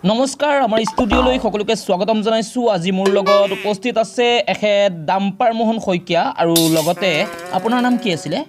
নমস্কাৰ, আমাৰ ষ্টুডিঅ'লৈ সকলোকে স্বাগতম জনাইছোঁ। আজি মোৰ লগত উপস্থিত আছে এখেত ডাম্পাৰ মোহন শইকীয়া আৰু লগতে আপোনাৰ নাম কি আছিলে?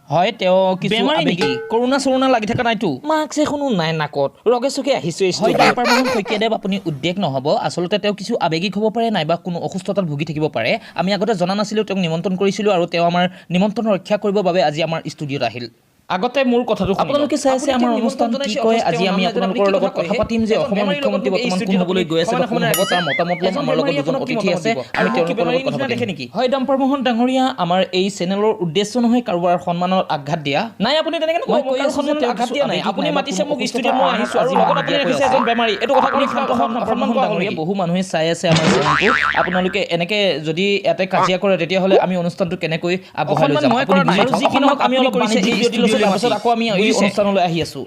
হয়, তেওঁ কিছু বেমাৰী আৱেগিক। নেকি? কৰোণা চৰোণা লাগি থকা নাইতো? মাস্ক এখনো নাই নাকত, ৰগে চকে আহিছো এই হয়। ষ্টুডিঅ'ত। ডাম্পাৰ মোহন শইকীয়াদেৱ, আপুনি উদ্বেগ নহ'ব। আচলতে তেওঁ কিছু আৱেগিক হ'ব পাৰে নাইবা কোনো অসুস্থতাত ভুগি থাকিব পাৰে। আমি আগতে জনা নাছিলোঁ, তেওঁক নিমন্ত্ৰণ কৰিছিলোঁ আৰু তেওঁ আমাৰ নিমন্ত্ৰণ ৰক্ষা কৰিবৰ বাবে আজি আমাৰ ষ্টুডিঅ'ত আহিল। আগতে মোৰ কথাটো শুনি লওক। আপোনালোকে চাই আছে আপুনি আমাৰ তেওঁক অনুষ্ঠান নিমন্ত্ৰণ কি জনাইছে, কয়। অথচ আজি তেওঁৰ আমি নাম নাজানে, আপোনালোকৰ আপুনি কি লগত কথা কথা কয়? পাতিম যে এজন অসমৰ বেমাৰীৰ লগত মুখ্যমন্ত্ৰী মোক এই বৰ্তমান কোন ষ্টুডিঅ'ত হ'বলৈ গৈ আছে বা সমানে কোন সমানে হ'ব তাৰ ৰাখিছে। মতামত ল'ম। এজন আমাৰ লগত বেমাৰী দুজন আপোনাক কি অতিথি মতামত আছে, দিব? আমি আৰু মোক কি তেওঁলোকৰ লগত বেমাৰীৰ কথা নিচিনা পাতিম। দেখে নেকি? হয়, ডাম্পাৰ মোহন ডাঙৰীয়া, আমাৰ এই চেনেলৰ উদ্দেশ্য নহয় কাৰোবাৰ সন্মানত আঘাত দিয়া। নাই, আপুনি তেনেকে নক'ব। মই কৈ কাৰো আছো যে সন্মানত তেওঁ আঘাত কিছু দিয়া নাই। আৱেগিক আপুনি নাইবা মাতিছে কোনো মোক ষ্টুডিঅ'ত, অসুস্থতাৰ মই কাৰণত আহিছো আৰু আজি লগত মোক আপুনি নিদিয়াকৈ ৰাখিছে আছে। এজন বেমাৰী। এইটো কথা আপুনি আপুনি শান্ত হওক সন্মান ডাম্পাৰ মোহন কৰা হ'ল ডাঙৰীয়া। নেকি? বহু মানুহে চাই আছে আমাৰ চেনেলটো। আপোনালোকে এনেকে যদি ইয়াতে কাজিয়া কৰে, তেতিয়াহ'লে আমি অনুষ্ঠানটো কেনেকৈ আগবঢ়াই লৈ অসন্মান যাম? মই আপুনি কৰা নাই। বুজি আৰু থওক। যি কি নহওক, আমি আপুনি অলপ কৰিছে বাণিজ্যিক এই বিৰতি লৈছোঁ, ষ্টুডিঅ'লৈ তাৰপিছত মাতি। আকৌ আমি এই বুজিছে? অনুষ্ঠানলৈ আহি আছোঁ।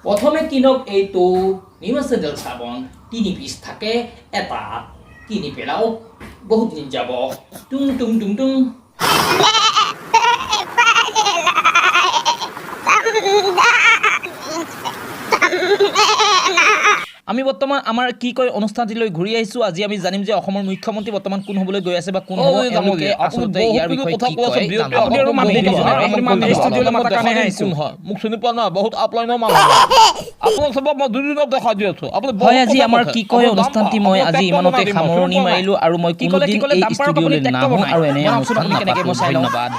প্ৰথমে কিনক এইটো নিউ চেণ্ডেল চাবোন, 3 পিচ থাকে, এটা কিনি পেলাওক, বহুত দিন যাব। টুং টুং টুং টুং। আমি বৰ্তমান আমাৰ কি কয় অনুষ্ঠানটিলৈ ঘূৰি আহিছোঁ। আজি আমি জানিম যে অসমৰ মুখ্যমন্ত্ৰী বৰ্তমান কোন হ'বলৈ গৈ আছে বা কোন হ'ব, ঐ এওঁলোকে ডাঙৰীয়া, আপুনি আচলতে বহুত ইয়াৰ কিছু বিষয়ে কথা কি কৈ আছে, কয় বিৰতি জানো। আপুনি আৰু মাত বহুত নিদিব। কথা আপুনি আপুনি মাত এই ষ্টুডিঅ'লৈ ষ্টুডিঅ'লৈ মাতাৰ কাৰণেহে দেখাই আহিছো। কোন হয় মোক চিনি পোৱা নাই, বহুত আপলাইনৰ মানুহ মই। আপোনাক চবক মই দুদিনত দেখাই দি আছো। আপুনি হয়, বহুত আজি কথা আমাৰ কৈছে। কি কয় আপোনাৰ দাম অনুষ্ঠানটি মই আপোনাৰ আজি ট্ৰেক্টৰ ইমানতে বনাই দিম মই, সামৰণি চিনি পোৱা নাই। মাৰিলোঁ আৰু মই কি ক'লে, কি কোনোদিন ক'লে? এই ডাম্পাৰক আপুনি ষ্টুডিঅ'লৈ ট্ৰেক্টৰ নাহোঁ বনায়? আৰু এনে বনাওকচোন অনুষ্ঠান আপুনি কেনেকে, নাপাতোঁ। মই চাই লওঁ। ধন্যবাদ।